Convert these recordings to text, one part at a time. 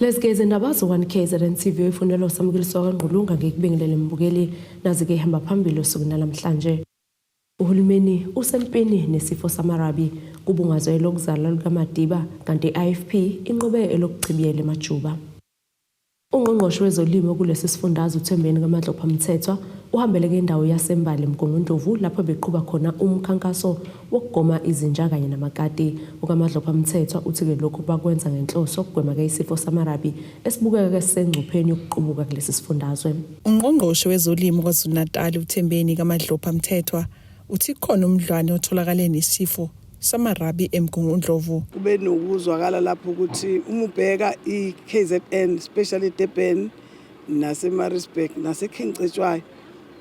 Lezi-ke izindaba zo-1 KZN TV oyifundelwa uSamukeliswa kaNgqulunga. Ngikubingelele mbukeli, nazi-ke ihamba phambili osukwini namhlanje. Uhulumeni usempini nesifo samarabi, kubungazwe elokuzalwa lukaMadiba, kanti i-IFP inqobe elokuchibiyela eMajuba. Ungqongqoshe wezolimo kulesi sifundazwe uThembeni kaMadlopha Mthethwa uhambele indawo yaseMbali Mgungundlovu lapho beqhuba khona umkhankaso wokugoma izinja kanye namakati. UkaMadlopha Mthethwa uthi-ke lokhu bakwenza ngenhloso yokugwema-ke isifo samarabi esibukeka-ke sisengcupheni yokuqubuka kulesi sifundazwe. Ungqongqoshe wezolimo KwaZulu-Natal uThembeni kaMadlopha Mthethwa uthi kukhona umdlwane otholakale nesifo samarabi eMgungundlovu. Kube nokuzwakala lapho ukuthi uma ubheka i-KZN, especially Durban naseMaritzburg nase-King Cetshwayo,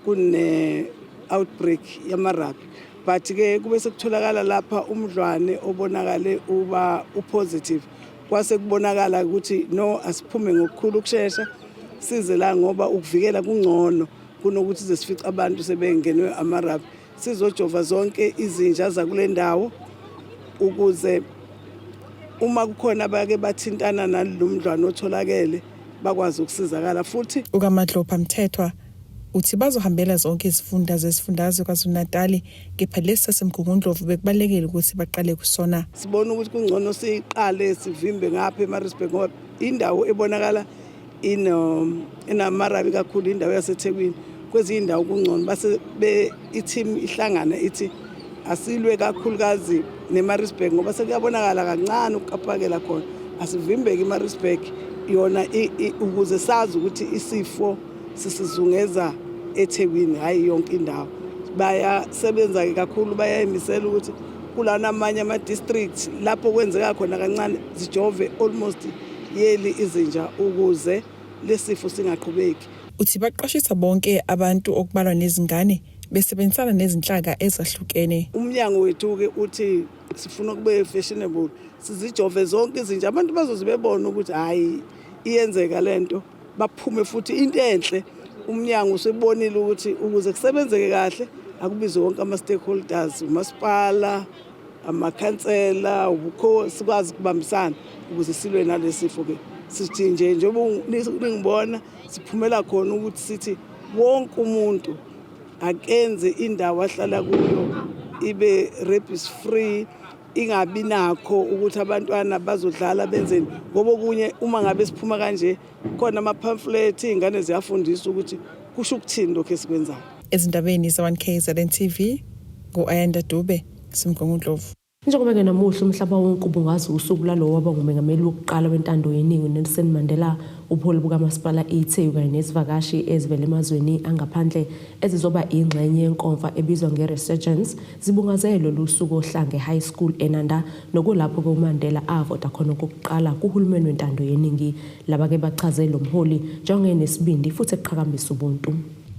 kune outbreak yamarabi, but ke kube sekutholakala lapha umdlwane obonakale uba upositive. Kwase kubonakala ukuthi no, asiphume ngokukhulu ukushesha size la, ngoba ukuvikela kungcono kunokuthi size sifice abantu sebengenwe amarabi. Sizojova zonke izinja zakule ndawo ukuze uma kukhona abake bathintana nalo mdlwane otholakele bakwazi ukusizakala futhi. UkaMadlopha Mthethwa uthi bazohambela zonke izifunda zesifundazwe KwaZulu-Natal, kepha lesi saseMgungundlovu bekubalulekile ukuthi baqale kusona. Sibona ukuthi kungcono siqale sivimbe ngapha eMaritzburg, ngoba indawo ebonakala inamarabi kakhulu indawo yaseThekwini. Kwezinye indawo kungcono base i-team ihlangana ithi asilwe kakhulukazi neMaritzburg, ngoba sekuyabonakala kancane ukukaphakela khona. Asivimbeke iMaritzburg yona ukuze sazi ukuthi isifo sisizungeza eThekwini, hayi yonke indawo. Bayasebenza-ke kakhulu, bayayimisela ukuthi kulana amanye ama-district lapho kwenzeka khona kancane zijove almost yeli izinja ukuze lesifo singaqhubeki. Uthi baqwashisa bonke abantu okubalwa nezingane, besebenzisana nezinhlaka ezahlukene. Umnyango wethu-ke uthi sifuna kube fashionable, sizijove zonke izinja, abantu bazoze bebone ukuthi hhayi, iyenzeka lento, baphume futhi. Into enhle, umnyango usebonile ukuthi ukuze kusebenzeke kahle akubizwe wonke ama-stakeholders, umasipala, amakhansela, ubukhosi, sikwazi ukubambisana ukuze silwe nalesifo. Ke sithi nje njengoba ningibona siphumela khona ukuthi sithi wonke umuntu akenze indawo ahlala kuyo ibe rabies free, ingabi nakho ukuthi abantwana bazodlala benzeni, ngoba okunye uma ngabe siphuma kanje khona ama-pamphlet, iy'ngane ziyafundiswa ukuthi kusho ukuthini lokhu esikwenzayo. Ezindabeni za-1 KZN TV, ngu-Ayanda Dube, Simgungundlovu. Njengoba-ke namuhla umhlaba wonke ubungaza usuku lalowo waba ngumengameli wokuqala wentando yeningi uNelson Mandela, ubuholi bukamasipala iTheku kanye nezivakashi ezivela emazweni angaphandle ezizoba ingxenye yenkomfa ebizwa nge-Resurgence zibungaze lolu suku oHlange High School eNanda, nokulapho-ke uMandela avota khona okokuqala kuhulumeni wentando yeningi. Laba-ke bachaze lo mholi njengenesibindi futhi eqhakambisa ubuntu.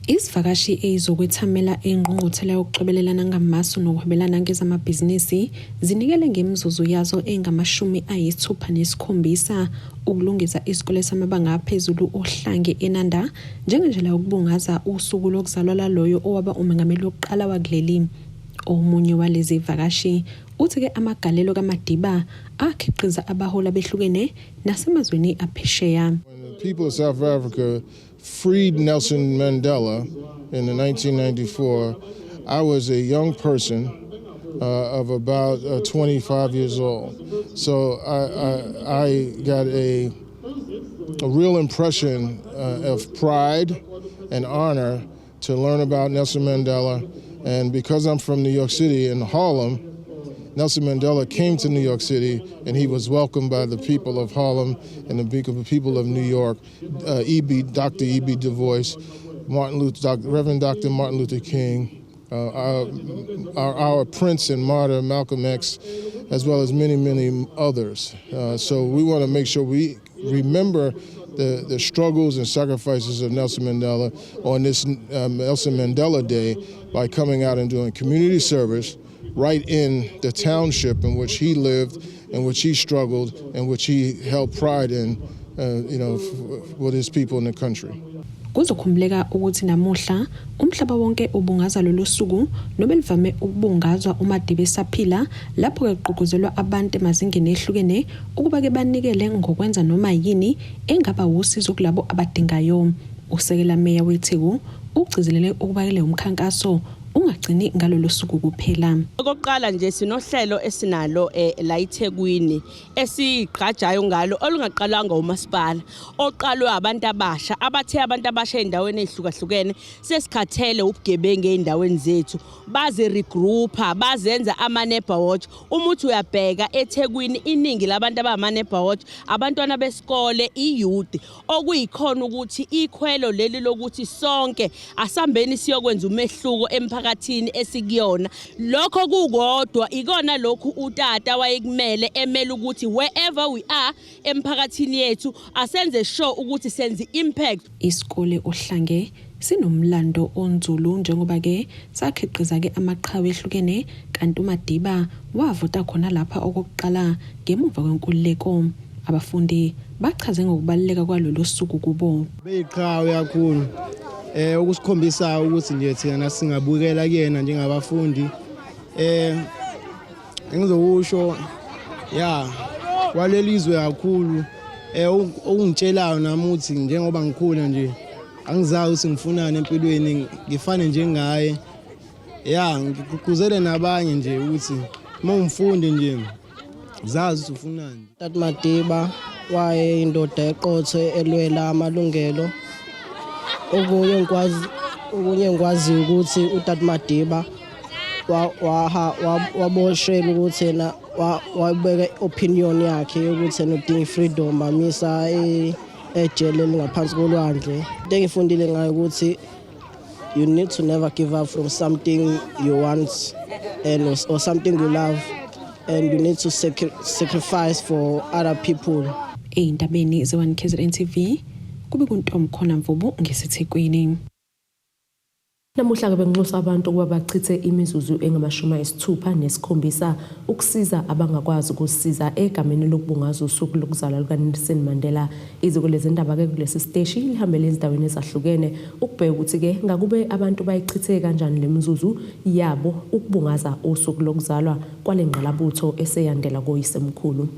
Izivakashi ezizokwethamela ingqungquthela yokucobelelana ngamasu nokuhwebelana ngezamabhizinisi zinikele ngemizuzu yazo engama-67 ukulungisa isikole samabanga aphezulu oHlange eNanda njengendlela yokubungaza usuku lokuzalwa laloyo owaba umengameli wokuqala wakuleli. Omunye walezi vakashi uthi-ke amagalelo kaMadiba akhiqiza abaholi abehlukene nasemazweni aphesheya. When the people of South Africa freed Nelson Mandela in the 1994, I was a young person of about 25 years old. So I got a real impression of pride and honor to learn about Nelson Mandela. And because I'm from New York City in Harlem, Nelson Mandela came to New York City and he was welcomed by the people of Harlem and the people of New York. E.B., Dr. E.B. Du Bois, Martin Luther, Dr. Reverend Dr. Martin Luther King, our prince and martyr Malcolm X, as well as many, many others. So we want to make sure we remember the struggles and sacrifices of Nelson Mandela on this Nelson Mandela Day by coming out and doing community service right in the township in which he lived, in which he struggled, in which he held pride in, with his people in the country. Kuzokhumbuleka ukuthi namuhla umhlaba wonke ubungaza lolu suku nobelivame ukubungazwa uMadiba esaphila, lapho-ke kugqugquzelwa abantu emazingeni ehlukene ukuba-ke banikele ngokwenza noma yini engaba wusizo kulabo abadingayo. Usekela meya weTheku ugcizelele ukuba le umkhankaso ungagcini ngalolu suku kuphela. Okokuqala nje, sinohlelo esinalo la eThekwini esigqajayo ngalo, olungaqalwanga umasipala, oqalwe abantu abasha, abathe abantu abasha ey'ndaweni ey'hlukahlukene sesikhathele ubugebengu ey'ndaweni zethu, baze regroupa, bazenza ama-neighbor watch. Uma uthi uyabheka eThekwini, iningi labantu abama-neighbor watch abantwana besikole, i-youth, okuyikhona ukuthi ikhwelo leli lokuthi sonke asambeni siyokwenza umehluko emphakathini esikuyona. Lokho kukodwa ikona lokhu utata wayekumele emele ukuthi wherever we are emphakathini yethu, asenze sure ukuthi senze impact. Isikole Ohlange sinomlando onzulu, njengoba-ke sakhiqiza-ke amaqhawe ehlukene, kanti uMadiba wavota khona lapha okokuqala ngemuva kwenkululeko. Abafundi bachaze ngokubaluleka kwalolu suku kubo. Beyiqhawe kakhulu, ukusikhombisa ukuthi nje thina singabukela kuyena njengabafundi. Engizokusho ya walelizwe kakhulu, okungitshelayo nami ukuthi njengoba ngikhula nje, angizazi ukuthi ngifunani empilweni, ngifane njengaye. Ya, ngigqugquzele nabanye nje ukuthi uma umfundi nje, zazi ukuthi ufunani. Tata Madiba wayeyindoda eqotho elwela amalungelo. Okunye engikwaziyo ukuthi uTata Madiba waboshelwa ukuthi yena wabeka opinion yakhe yokuthi yena udinga i-freedom, bamisa ejele elingaphansi kolwandle. Into engifundile ngayo ukuthi you need to never give up from something you want and or something you love, and you need to sacrifice for other people. Ey'ndabeni ze-1 KZN TV, kube kuntomkhona Mvubu ngeseThekwini. Namuhla-ke benxusa abantu ukuba bachithe imizuzu engu-67 ukusiza abangakwazi ukusiza egameni lokubungaza usuku lokuzalwa lukaNelson Mandela. Iziko lezindaba-ke kulesi siteshi lihambele ezindaweni ezahlukene ukubheka ukuthi-ke ngakube abantu bayichithe kanjani le mizuzu yabo ukubungaza usuku lokuzalwa kwale ngqalabutho eseyandela koyisemkhulu.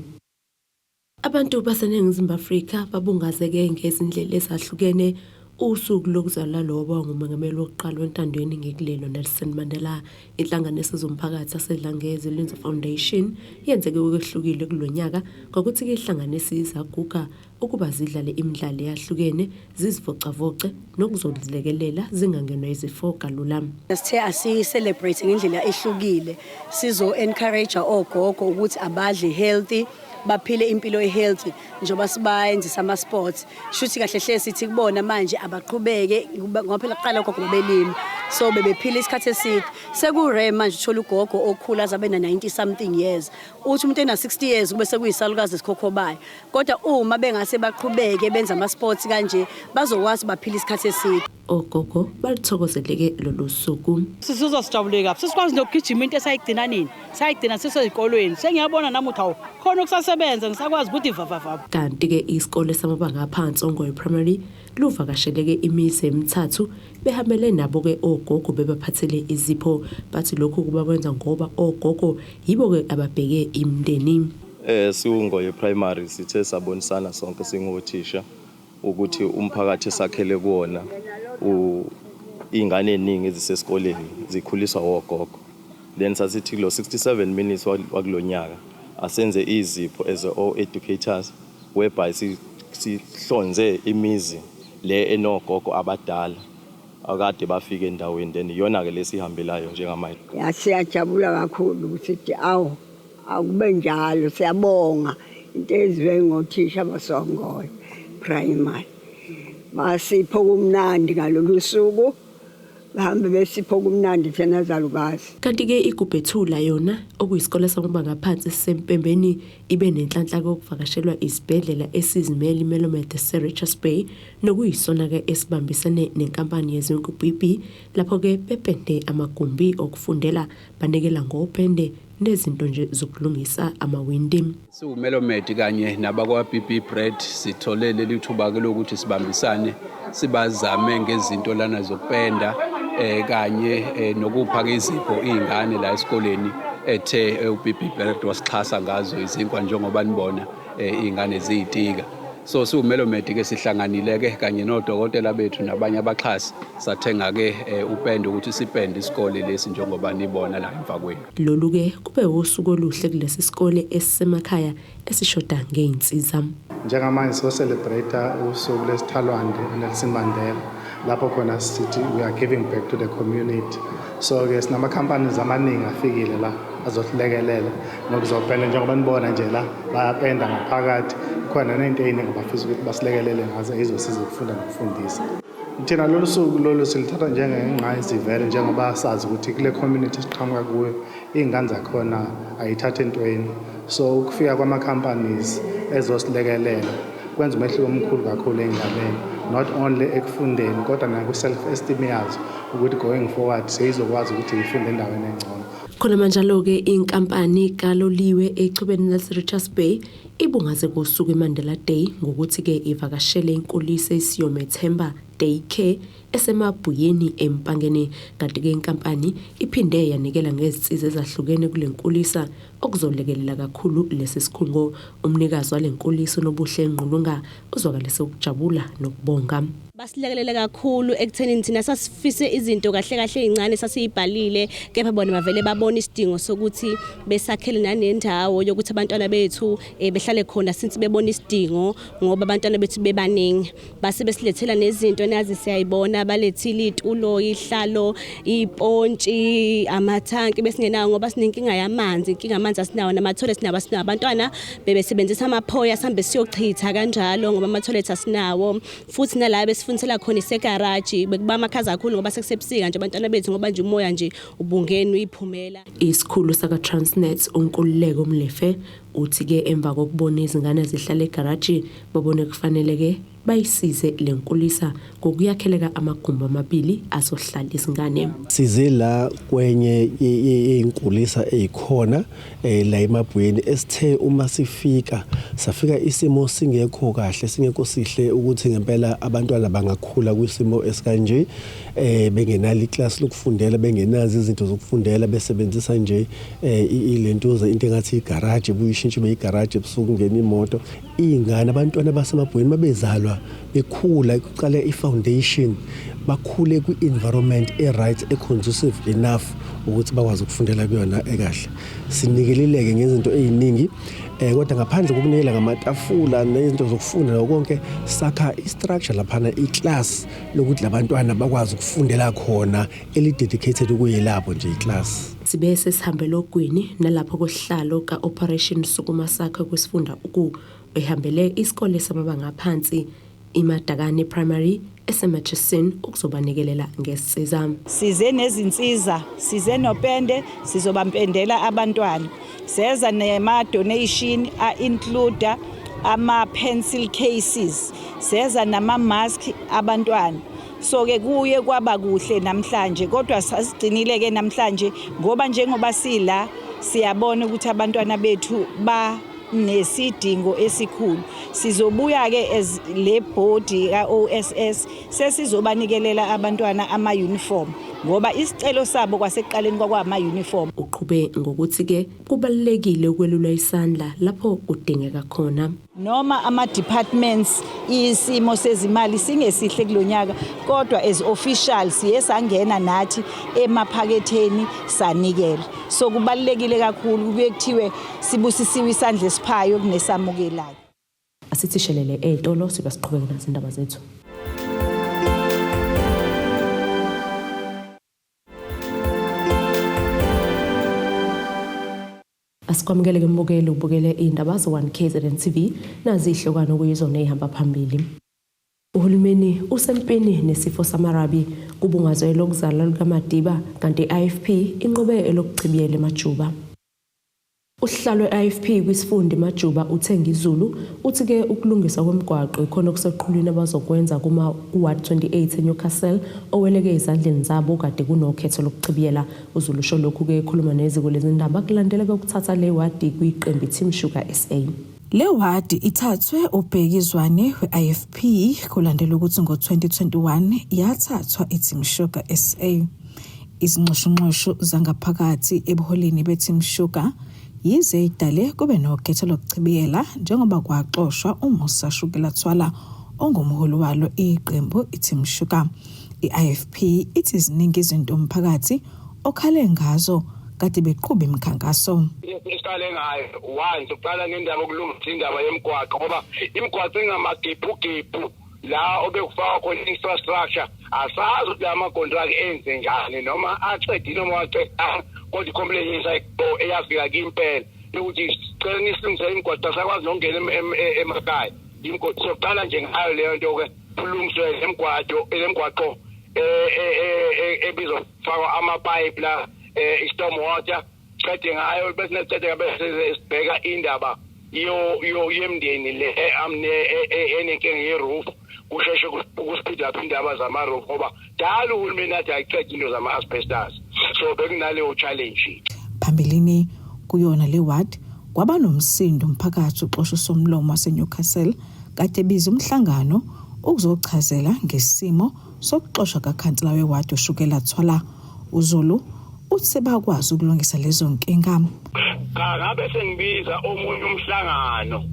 Abantu baseNingizimu Afrika babungazeke ngezindlela ezahlukene usuku lokuzalwa lowo ngumengameli wokuqala wentando yeningi kulelo, Nelson Mandela. Inhlangano esizomphakathi yaseDlangeze Linzo Foundation yenzeke okwehlukile kulo nyaka ngokuthi-ke ihlanganise izaguga ukuba zidlale imidlalo eyahlukene, zizivocavoce nokuzozilekelela zingangenwa izifo kalula. Sithe asi-celebrate ngendlela ehlukile, sizo-encourage ogogo ukuthi abadle healthy, baphile impilo e-healthy, njengoba sibayenzisa ama-sports. Shuthi kahle hle sithi kubona manje abaqhubeke, ngoba phela kuqala ogogo babelima, so bebephila isikhathi eside. Seku-rare manje uthola ugogo okhula aze abe na-90 something years. Uthi umuntu ena-60 years kube sekuyisalukazi esikhokhobayo, kodwa uma bengase baqhubeke benza ama-sports kanje, bazokwazi baphila isikhathi eside. Ogogo baluthokozeleke lolu suku. Sizizwa sijabule kabi, sesikwazi nokugijima, into esayigcina nini, sayigcina sisezikolweni. Sengiyabona nami ukuthi hawu, khona okusasebenza, ngisakwazi ukuthi vavavava. Kanti-ke isikole samabanga aphansi Ongoye Primary luvakasheleke imizi emithathu, behambele nabo-ke ogogo, bebaphathele izipho. Bathi lokhu kubakwenza ngoba ogogo yibo-ke ababheke imindeni. Siwungoye Primary sithe sabonisana sonke singothisha ukuthi umphakathi esakhele kuwona, iy'ngane ey'ningi ezisesikoleni zikhuliswa wogogo. Then sasithi kulo 67 minutes wakulo nyaka asenze izipho as all educators, whereby sihlonze imizi le enogogo abadala akade bafika endaweni, then iyona-ke lesihambelayo njengamanje. Ya, siyajabula kakhulu ukuthi awu, akube njalo. Siyabonga into eziwe ngothisha baseOngoye Primary, basipho kumnandi ngalolu suku, bahambe besipho kumnandi thina zalukazi. Kanti-ke iGubhethula yona, okuyisikole samabanga aphansi sempembeni, ibe nenhlanhla kokuvakashelwa isibhedlela esizimele iMelomed se-Richards Bay, nokuyisona-ke esibambisene nenkampani yeZinku BP, lapho-ke bepende amagumbi okufundela, banikela ngopende. nezinto nje zokulungisa amawindi. SiwuMelomed kanye nabakwa-BB Bread sithole leli thuba-ke lokuthi sibambisane sibazame ngezinto lana zokupenda kanye nokupha-ke izipho iy'ngane la esikoleni ethe uBB Bread wasixhasa ngazo izinkwa njengoba nibona iy'ngane ziyitika. So siwuMelomed-ke sihlanganile-ke kanye nodokotela bethu nabanye abaxhasi sathenga-ke upende ukuthi sipende isikole lesi njengoba nibona la emva kwenu. Lolu-ke kube usuku oluhle kulesi sikole esisemakhaya esishoda ngey'nsiza. Njengamanje sizo-celebrate usuku lwesithalwande uNelson Mandela, lapho khona sithi we are giving back to the community. So-ke sinama-companies amaningi afikile la azosilekelela nokuzopenda, njengoba nibona nje la bayapenda ngaphakathi, khona ney'nto ey'ningi abafisa ukuthi basilekelele ngazo ey'zosiza ukufunda nokufundisa. Thina lolu suku lolu silithatha njengengqayizivele, njengoba sazi ukuthi kule community esiqhamuka kuyo iy'ngane zakhona ayithathi entweni, so ukufika kwama-companies ezosilekelela kwenza umehluko omkhulu kakhulu ey'nganeni, not only ekufundeni kodwa nakwi-self esteem yazo, ukuthi going forward seyizokwazi ukuthi ifunde endaweni engcono. Khona manjalo-ke inkampani kaloliwe echwebeni lase-Richards Bay ibungaze kusuku iMandela Day ngokuthi-ke ivakashele inkulisa iSiyomethemba Daycare eseMabuyeni eMpangeni. Kanti-ke inkampani iphinde yanikela ngezinsiza ezahlukene kule nkulisa okuzolekelela kakhulu lesi sikhungo. Umnikazi wale nkulisa uNobuhle Ngqulunga uzwakalise ukujabula nokubonga. Basilekelele kakhulu ekuthenini thina sasifise izinto kahle kahle ey'ncane sasiyibhalile, kepha bona bavele babona isidingo sokuthi besakhele nanendawo yokuthi abantwana bethu behlale khona, since bebona isidingo ngoba abantwana bethu bebaningi. Base besilethela nezinto nazi siyayibona, balethile iy'tulo, ihlalo, iy'pontshi, amathanki besingenawo ngoba sinenkinga yamanzi, inkinga amanzi asinawo, nama-toilet sinawo asinawo. Abantwana bebesebenzisa amaphoya sihambe siyochitha kanjalo ngoba ama-toilet asinawo. Futhi nala besifundisela khona isegaraji bekuba amakhaza kakhulu ngoba sekusebusika nje abantwana bethu, ngoba nje umoya nje ubungena uyiphumela. Isikhulu saka-Transnet uNkululeko Mlefe uthi-ke emva kokubona izingane zihlala egaraji babone kufanele-ke bayisize le nkulisa ngokuyakheleka amagumbi amabili azohlala izingane. Size la kwenye yey'nkulisa ey'khona la eMabuyeni, esithe uma sifika safika isimo singekho kahle, singekho sihle ukuthi ngempela abantwana bangakhula kwisimo esikanje, bengenalo iklasi lokufundela, bengenazo izinto zokufundela, besebenzisa nje ilentuza into engathi igaraji, ebuye ishintshe ibe igaraji ebusuku kungena imoto. Iy'ngane, abantwana baseMabuyeni mabezalwa bekhula kuqale i-foundation, bakhule kwi-environment e-right, e-conducive enough ukuthi bakwazi ukufundela kuyona ekahle. Sinikeleleke ngezinto ey'ningi, kodwa ngaphandle kokunikela ngamatafula nezinto zokufunda konke, sakha i-structure laphana, i-class lokuthi labantwana bakwazi ukufundela khona, eli-dedicated ukuyelapho nje i-class. Sibe sesihambele ogwini nalapho kuhlalo ka-Operation Sukuma Sakhe kwesifunda uku ehambele isikole samabanga aphansi iMadakane Primary eseMatchison ukuzobanikelela ngezinsiza. Size nezinsiza, size nopende, sizobampendela abantwana. Seza nema donation a-include ama pencil cases, seza nama mask abantwana. So ke kuye kwaba kuhle namhlanje, kodwa sasigcinile ke namhlanje ngoba njengoba sila siyabona ukuthi abantwana bethu ba nesidingo esikhulu. Sizobuya ke as le board ka OSS sesizobanikelela abantwana ama uniform, ngoba isicelo sabo kwasekuqaleni kwakwama uniform. Uqhube ngokuthi ke kubalulekile ukwelula isandla lapho kudingeka khona. Noma ama departments isimo sezimali singesihle kulonyaka, kodwa as officials siye sangena nathi emaphaketheni sanikela. So kubalulekile kakhulu, kubuye kuthiwe sibusisiwe isandla esiphayo kunesamukelayo. Asithi shelele ey'tolo sibe siqhubeke nazo indaba zethu. Asikwamukele ke mbukeli, ubukele iy'ndaba ze-1 KZN TV, nazi iy'hlokwana okuyizona ey'hamba phambili. Uhulumeni usempini nesifo samarabi, kubungazwe elokuzalwa lukaMadiba, kanti i-IFP inqobe elokuchibiyela eMajuba. Usihlalo we-IFP kwisifunda iMajuba uThengi Zulu uthi-ke ukulungiswa kwemigwaqo ikhona okuseqhulwini abazokwenza kuma-Ward 28 eNewcastle oweleke ezandleni zabo kade kunokhetho lokuchibiyela. UZulu usho lokhu-ke ekhuluma neziko lezindaba kulandeleka ukuthatha le wadi kwiqembu iTeam Sugar SA. Le wadi ithathwe uBheki Zwane we-IFP kulandela ukuthi ngo-2021 yathathwa iTeam Sugar SA. Izinxushunxushu zangaphakathi ebuholini beTeam Sugar yize idale kube nokhetho lokuchibiyela njengoba kwaxoshwa uMusa Shukela Thwala ongumholi walo iqembu iTeam Sugar. I-IFP ithi ziningi izinto umphakathi okhale ngazo kade beqhuba imikhankaso. Esiqale ngayo one sokuqala ngendaba yokulungisa indaba yemigwaqo ngoba imigwaqo ingamagebhugebhu la obekufakwa khona infrastructure asazi ukuthi la makontraki enze njani noma acedile noma wacedanga kodwa i-complaint eyafika kimpela yokuthi sicela nisilungisele imigwaqo asakwazi nokungena emakhaya imigwaqo sokuqala nje ngayo leyo nto-ke kulungiswe lemgwaqo lemgwaqo ebizofakwa amapipe la i-storm water qede ngayo bese necede bese sibheka indaba yo yo yemndeni le amne enenkinga ye-roof kusheshe ukuspeed up indaba zama-roof ngoba dala uhulumeni athi ayiqede into zama-asbestos so bekunaleyo challenge. Phambilini kuyona le ward kwaba nomsindo umphakathi uxosha usomlomo waseNewcastle kade biza umhlangano ukuzochazela ngesimo sokuxoshwa kakhansela wewadi uShukela Thwala. UZulu uthi sebakwazi ukulungisa lezo nkinga. Cha, ngabe sengibiza omunye umhlangano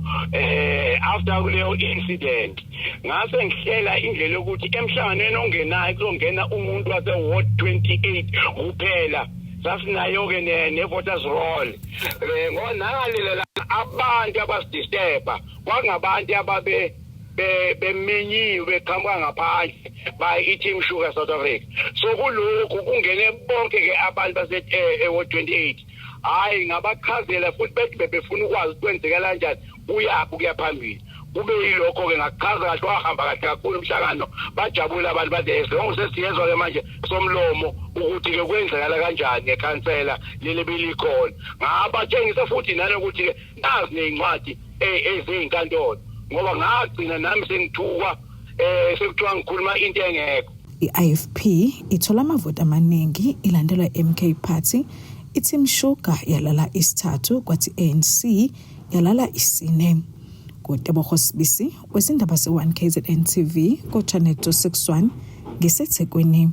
after kuleyo incident ngase ngihlela indlela yokuthi emhlanganweni ongenayo kuzongena umuntu wase ward 28 kuphela. Sasinayo ke ne voters roll ngoba nangalela abantu abasidisturba kwakungabantu ababe bemenyiwe beqhamuka ngaphandle by i-Team Sugar South Africa. So kulokhu kungene bonke ke abantu base e-ward 28. Hayi, ngabachazela futhi bethi bebefuna ukwazi ukuthi kwenzeka kanjani kuyaphi kuya phambili. Kube yilokho ke ngakuchaza kahle, wahamba kahle kakhulu umhlangano, bajabula abantu bathi as long sesiyezwa ke manje somlomo ukuthi ke kwenzekala kanjani ngekhansela leli belikhona. Ngabatshengisa futhi nanokuthi ke nazi nezincwadi eziyinkantolo ngoba ngagcina nami sengithukwa sekuthiwa ngikhuluma into engekho. I-IFP ithola amavoti amaningi ilandelwa i-MK Party, iTeam Sugar yalala isithathu kwathi ANC yalala isine. KuTebogo Sibisi wezindaba ze-1 KZN TV ko-Channel 261 ngiseThekwini.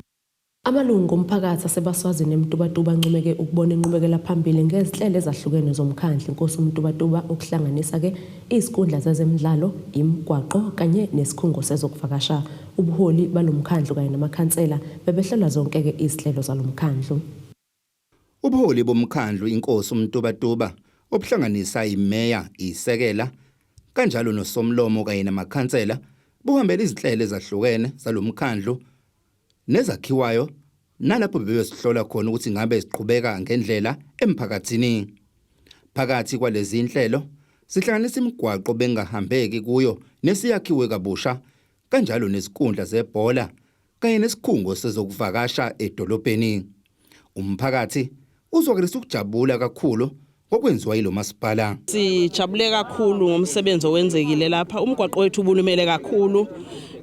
Amalungu omphakathi asebaswazini eMtubatuba ancomeke ukubona inqubekela phambili ngezinhlelo ezahlukene zomkhandlu Inkosi uMtubatuba okuhlanganisa-ke izinkundla zezemidlalo, imigwaqo kanye nesikhungo sezokuvakasha. Ubuholi balomkhandlu kanye namakhansela bebehlola zonke-ke izinhlelo zalomkhandlu. Ubuholi bomkhandlu Inkosi uMtubatuba obuhlanganisa imeya, isekela, kanjalo nosomlomo kanye namakhansela buhambela izinhlelo ezahlukene zalomkhandlu nezakhiwayo nalapho bebesihlola khona ukuthi ngabe siqhubeka ngendlela emphakathini. Phakathi kwalezi inhlelo sihlanganisa imigwaqo bengahambeki kuyo nesiyakhiwe kabusha kanjalo nezinkundla zebhola kanye nesikhungo sezokuvakasha edolobheni. Umphakathi uzwakalisa ukujabula kakhulu ngokwenziwa yilo masipala. Sijabule kakhulu ngomsebenzi owenzekile lapha. Umgwaqo wethu ubulumele kakhulu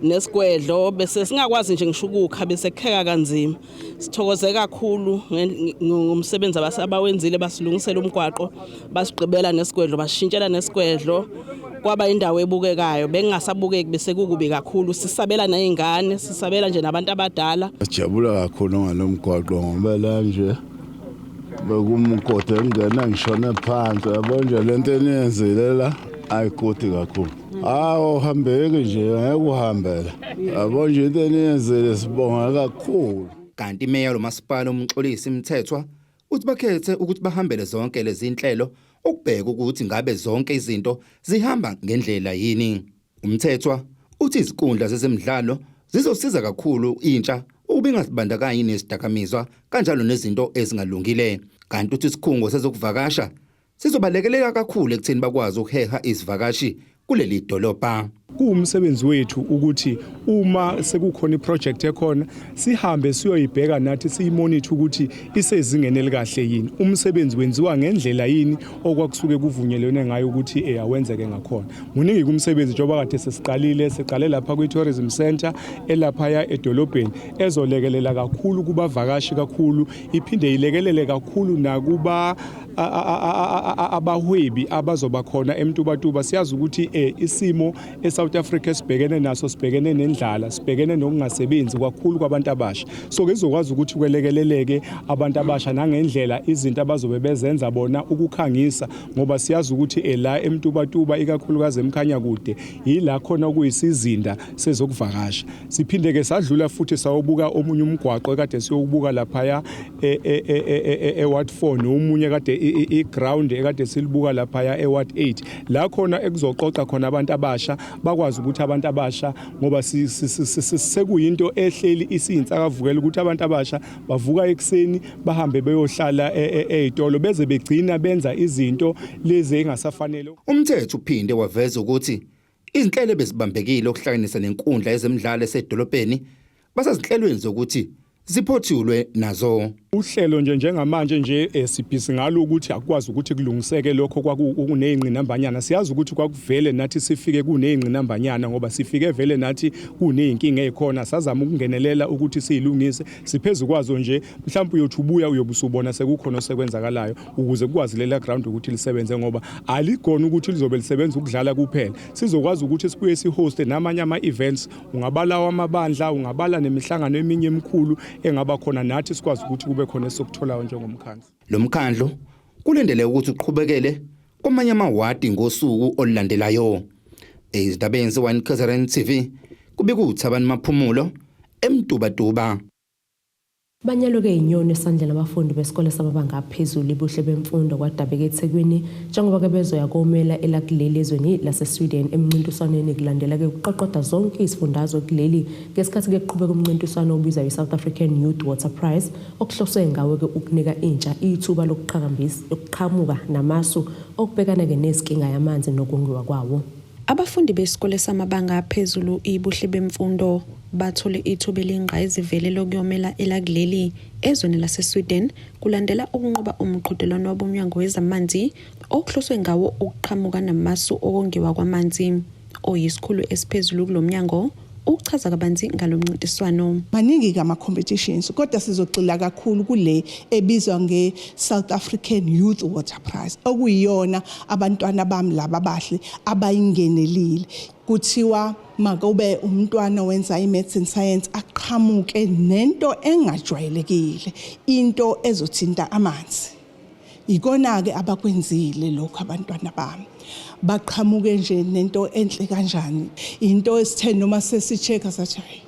nesigwedlo bese singakwazi nje ngisho ukukha bese kukheka kanzima. Sithokoze kakhulu ngomsebenzi abawenzile, basilungisela umgwaqo, basigqibela nesigwedlo, bashintshela nesigwedlo kwaba indawo ebukekayo. Bengingasabukeki bese kukubi kakhulu, sisabela nezingane, sisabela nje nabantu abadala. Sijabula kakhulu ngalomgwaqo ngoba la nje bekumgodi engena ngishone phansi yabo nje lento eniyenzile la ayikoti kakhulu. Hawu uhambeki nje ngeke uhambele yabo nje into eniyenzile sibonga kakhulu. Kanti imeya lomasipala uMxolisi Mthethwa uthi bakhethe ukuthi bahambele zonke lezi inhlelo ukubheka ukuthi ngabe zonke izinto zihamba ngendlela yini. Umthethwa uthi izinkundla zezemidlalo zizosiza kakhulu intsha ukuba ingazibandakanyi nezidakamizwa kanjalo nezinto ezingalungile. Kanti uthi isikhungo sezokuvakasha sizobalekelela kakhulu ekutheni bakwazi ukuheha izivakashi kuleli dolobha. Kuwumsebenzi wethu ukuthi uma sekukhona iproject ekhona sihambe siyoyibheka nathi siyimonitha ukuthi isezingeni elikahle yini, umsebenzi wenziwa ngendlela yini okwakusuke kuvunyelwene ngayo ukuthi awenzeke ngakhona. Muningi kumsebenzi njengoba kade sesiqalile, siqale lapha kwi-tourism center elaphaya edolobheni ezolekelela kakhulu kubavakashi kakhulu, iphinde ilekelele kakhulu nakuba abahwebi abazoba khona eMtubatuba. Siyazi ukuthi isimo eSouth Africa esibhekene naso, sibhekene nendlala, sibhekene nokungasebenzi kakhulu kwabantu abasha, so ke izokwazi ukuthi kwelekeleleke abantu abasha nangendlela izinto abazobe bezenza bona ukukhangisa, ngoba siyazi ukuthi la eMtubatuba, ikakhulukazi eMkhanyakude, yila khona okuyisizinda sezokuvakasha. Siphinde ke sadlula futhi sawobuka omunye umgwaqo ekade siyokubuka laphaya e-Ward 4, nomunye kade i-ground ekade silibuka laphaya e-Ward 8, la khona ekuzoqoqa khona abantu abasha, bakwazi ukuthi abantu abasha, ngoba sekuyinto ehleli isiyinsakavukela ukuthi abantu abasha bavuka ekuseni bahambe beyohlala ey'tolo beze begcina benza izinto lezi engasafanele. UMthetho uphinde waveza ukuthi izinhlelo ebezibambekile okuhlanganisa nenkundla yezemidlalo esedolobheni basezinhlelweni zokuthi ziphothulwe nazo. Uhlelo nje njengamanje nje sibhizi ngalo ukuthi akukwazi ukuthi kulungiseke lokho kwakuney'ngqinambanyana. Siyazi ukuthi kwakuvele nathi sifike kuney'ngqinambanyana, ngoba sifike vele nathi kuney'nkinga ey'khona, sazama ukungenelela ukuthi siyilungise. Siphezu kwazo nje, mhlawumbe uyothi ubuya uyobe usubona sekukhona osekwenzakalayo ukuze kukwazi lela ground ukuthi lisebenze, ngoba aligona ukuthi lizobe lisebenza ukudlala kuphela, sizokwazi ukuthi sibuye sihoste namanye ama-events, ungabala amabandla, ungabala nemihlangano eminye emikhulu engaba khona, nathi sikwazi ukuthi kube khona esikutholayo njengomkhandlu. Lo mkhandlu kulindele ukuthi uqhubekele kwamanye amawadi ngosuku olulandelayo. Ezindabeni ze-1 KZN TV, kubika uThabani Maphumulo eMtubatuba. Banyalwe-ke inyoni esandleni abafundi besikole samabanga aphezulu iBuhle Bemfundo KwaDabeka eThekwini, njengoba-ke bezoya komela elakuleli ezweni laseSweden emncintiswaneni, kulandela-ke ukuqoqoda zonke izifundazwe kuleli ngesikhathi-ke kuqhubeka umncintiswano obizwa i-South African Youth Water Prize, okuhloswe ngawo-ke ukunika intsha ithuba lokuqhamuka namasu okubhekana-ke nezinkinga yamanzi nokongiwa kwawo. Abafundi besikole samabanga aphezulu iBuhle Bemfundo bathole ithuba eliyingqayizivele lokuyomela elakuleli ezweni laseSweden, kulandela ukunqoba umqhudelwano wabomnyango wezamanzi okuhloswe ngawo ukuqhamuka namasu okongiwa kwamanzi. Oyisikhulu esiphezulu kulo mnyango ukuchaza kabanzi ngalo mncintiswano. Maningi-ke ama-competitions, kodwa sizogxila kakhulu kule ebizwa nge-South African Youth Water Prize, okuyiyona abantwana bami laba abahle abayingenelile. Kuthiwa makube umntwana wenza i-maths and science aqhamuke nento engajwayelekile, into ezothinta amanzi. Ikona-ke abakwenzile lokhu abantwana bami, baqhamuke nje nento enhle kanjani, into esithe noma sesi-check-a sathi hayi,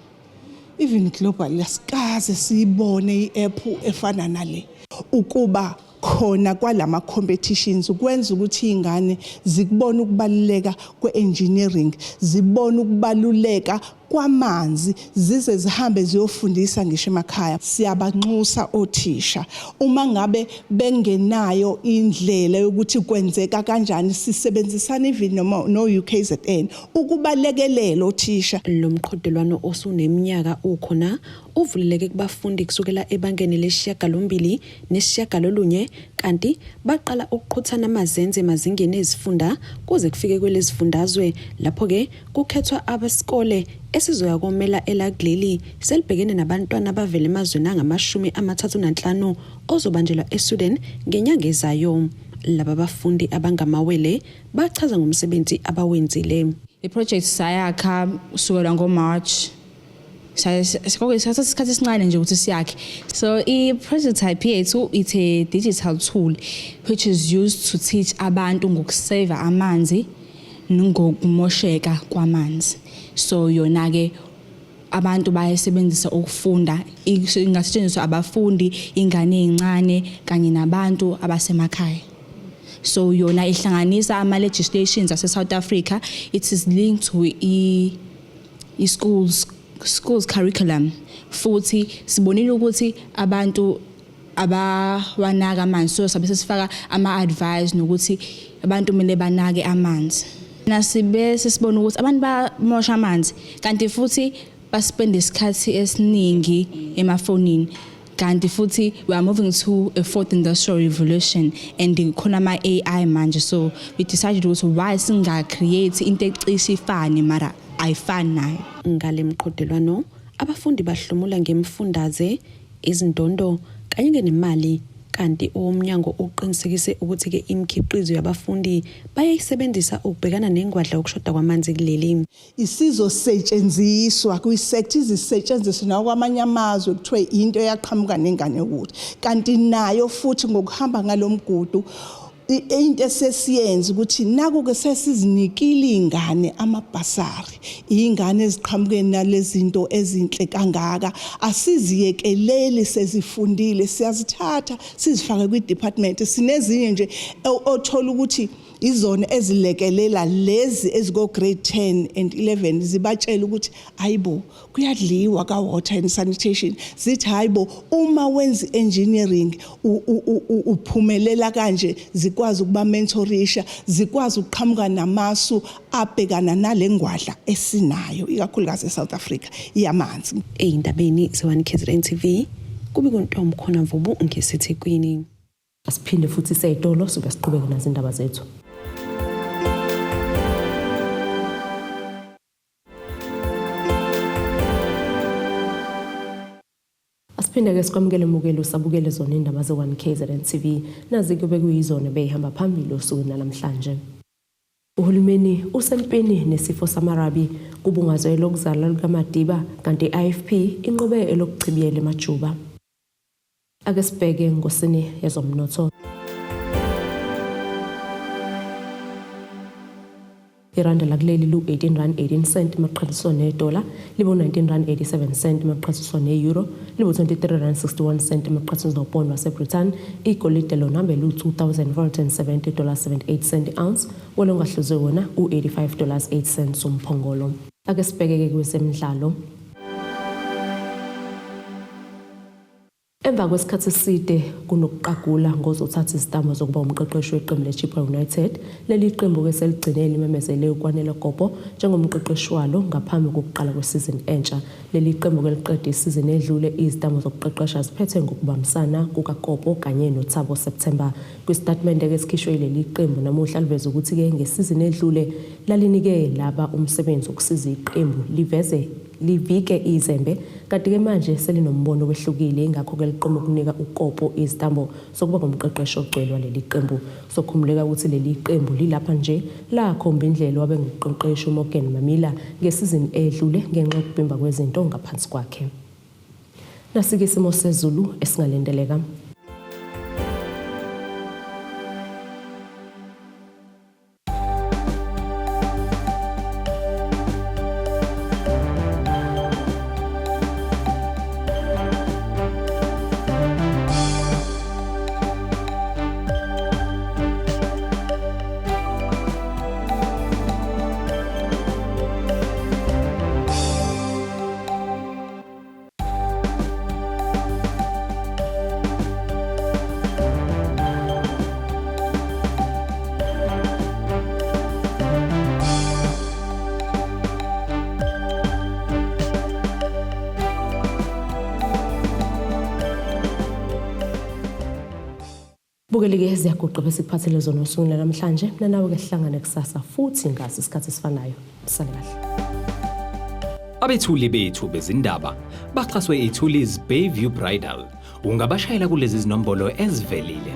even globally asikaze siyibone i-app efana nale. Ukuba khona kwalama competitions kwenza ukuthi izingane zikubone ukubaluleka kwe-engineering, zibone ukubaluleka kwamanzi, zize zihambe ziyofundisa ngisho emakhaya. Siyabanxusa othisha, uma ngabe bengenayo indlela yokuthi kwenzeka kanjani, sisebenzisana even noma no UKZN ukubalekelela othisha. Lo mqhudelwano osuneminyaka ukhona uvuleleke kubafundi kusukela ebangeni lesishiyagalombili nesishiyagalolunye, kanti baqala ukuqhuthana amazenze emazingeni ezifunda kuze kufike kwelezifundazwe, lapho-ke kukhethwa abesikole esizoya komela elakuleli selibhekene nabantwana abavela emazweni angamashumi 35, ozobanjelwa eSweden ngenyanga ezayo. Laba bafundi abangamawele bachaza ngomsebenzi abawenzile. I-project sayakha kusukela ngo-March, sathatha isikhathi esincane nje ukuthi siyakhe. So i-prototype yethu, it's a digital tool which is used to teach abantu ngokuseva amanzi ngokumosheka kwamanzi. So yona-ke abantu bayasebenzisa ukufunda, ingasetshenziswa abafundi, ingane ey'ncane kanye nabantu abasemakhaya. So yona ihlanganisa ama-legislations ase-South Africa. It is linked to i-schools curriculum. Futhi sibonile ukuthi abantu abawanaka amanzi, so sabe sesifaka ama-advice nokuthi abantu kumele banake amanzi. Nasibe sesibona ukuthi abantu bamosha amanzi kanti futhi baspend isikhathi esiningi emafonini, kanti futhi we are moving to a fourth industrial revolution and khona ama-AI manje, so we decided ukuthi why singa-create into ecishe ifane mara ayifani nayo. Ngale mqhudelwano abafundi bahlomula ngemfundaze, izindondo kanye-ke nemali, kanti owomnyango uqinisekise ukuthi-ke imikhiqizo yabafundi bayayisebenzisa ukubhekana nengwadla yokushoda kwamanzi kuleli. Isizosetshenziswa kwi-sector, izisetshenziswa nakwamanye amazwe, kuthiwe into eyaqhamuka nengane ukuthi kanti nayo futhi ngokuhamba ngalomgudu into esesiyenza ukuthi naku-ke sesizinikile iy'ngane amabhasari, iy'ngane eziqhamuke nalezinto ezinhle kangaka asiziyekeleli, sezifundile siyazithatha sizifake kwi-department. Sinezinye nje othola ukuthi izona ezilekelela lezi eziko grade 10 and 11, zibatshela ukuthi hayibo, kuyadliwa ka water and sanitation, zithi hayibo, uma wenza engineering uphumelela kanje. Zikwazi ukuba mentorisha, zikwazi ukuqhamuka namasu abhekana nalengwadla esinayo ikakhulukazi eSouth Africa yamanzi. Ey'ndabeni ze-1 KZN TV, kube kuntombi khona Mvubu ngeseThekwini. Asiphinde futhi seyitolo sibe siqhubeke nazo indaba zethu. Asiphinde-ke sikwamukele mukelo sabukele zona indaba ze-1 KZN TV. Nazi kube kuyizona beyihamba phambili osukwini namhlanje. Uhulumeni usempini nesifo samarabi, kubungazwe elokuzalwa lukaMadiba, kanti i-IFP inqobe elokuchibiyela emajuba. Ake sibheke ngosini yezomnotho. Iranda lakuleli lu-18 rand 18 cent maqhathiswa nedola, libu-19 rand 87 cent maqhathiswa ne-euro, libu-23 rand 61 cent maqhathiswa nopondi waseBritain. Igolide lona belu-2470 dollars 78 cent ounce, wona ongahluzwe wona u-85 dollars 8 cents umphongolo. Ake sibheke-ke kwezemidlalo. Emva kwesikhathi eside kunokuqagula ngozothatha izitambo zokuba umqeqeshi weqembu leChippa United, leli qembu-ke seligcine limemezele uKwanele Kopo njengomqeqeshi walo ngaphambi kokuqala kwesizini entsha. Leli qembu-ke liqede isizini edlule izitambo zokuqeqesha ziphethe ngokubambisana kukaKopo kanye noThabo September. Kwisitatimende-ke esikhishwe yileli qembu namuhla liveze ukuthi-ke ngesizini edlule lalinike laba umsebenzi wokusiza iqembu liveze livike izembe, kanti-ke manje selinombono wehlukile, ingakho-ke liqoma ukunika uKopo izitambo sokuba ngumqeqeshi ogcwele waleli qembu. Sokhumbuleka ukuthi leli qembu lilapha nje lakhomba indlela wabe ngumqeqeshi uMorgan Mamila ngesizini edlule ngenxa yokubhimba kwezinto ngaphansi kwakhe. Nasike isimo sezulu esingalindeleka. Bukeli-ke, ziyaguqa bese kuphathele zona osukwini namhlanje. Nanawe-ke sihlangane kusasa futhi ngaso isikhathi esifanayo. Sale kahle. Abethuli bethu bezindaba baxhaswe iThulis Bayview Bridal. Ungabashayela kulezi zinombolo ezivelile.